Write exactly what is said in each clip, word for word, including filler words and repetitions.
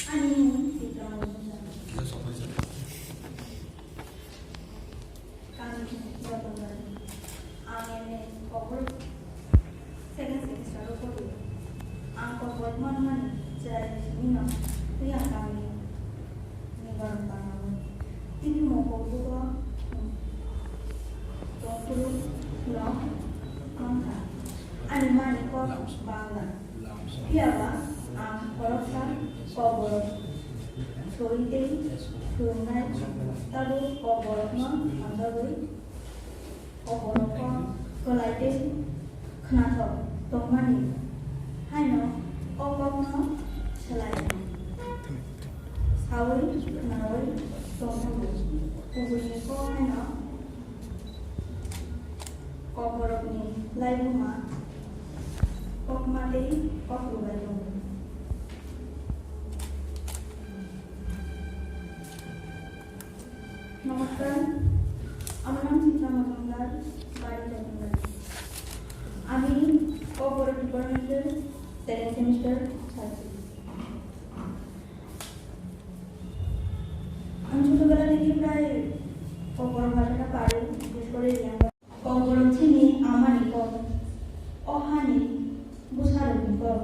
Ani mung Chitra Majumdar. Kami Chitra Majumdar. Ang M A Kokborok second semester o pori. Ang Kokborok manmani chwrai ni simi no twi ang kami ni borok tangmani. Tini mo Kokborok o, hmm, tongphuru no mankha. Ani mani kok Bangla. Phiya ba ang khoroksa Kokborok sori tei phwrwngnai, tabuk Kokborokno hamjagwi Kokborokno kwlai tei khwnathok tongmani haino o kokno swlai saui khwnaui tongmani kubuini kok haino Kokborokni laibuma kokma tei kok rwbai tongo. Namaskar, আমার নাম চিত্রা মজুমদার, বাড়ি জগন্নাথ। আমি ককবরক ডিপার্টমেন্টের second semester ছাত্রী। আমি ছোটবেলা থেকেই প্রায় ককবরক ভাষাটা পারি, বিশেষ করে Reang. Kokborok chini amani kok, o hani bwsarokni kok.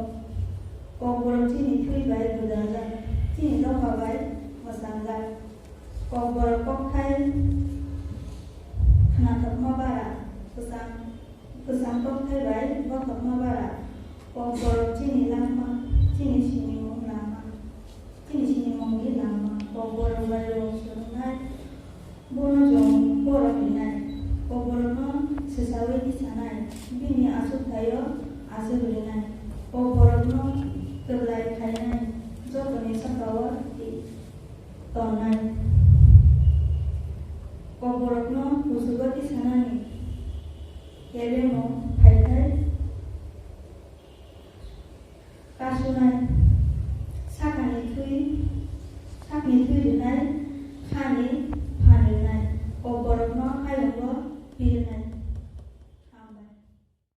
Kokborok chini thwi bai gwdajak, chini dopha bai mwchangjak. Kokborok kokthai khwnathokma bara, kwchang, kwchang kokthai bai bothopma bara. Kokborok chini langma, chini sinimung lama, chini sinimungni lama. Kokborok bai rwng swrwngnai, bono chwng borok hinai. Kokborokno swsaui tisanai, bini achukthai-o achuk rinai. Kokborokno kwplai khainai, jotoni saka-o ti-, tonnai. Kokborokno kuchugo tisanani, kebengno phaithai kasunai, sakani thwi, sakni thwi rinai,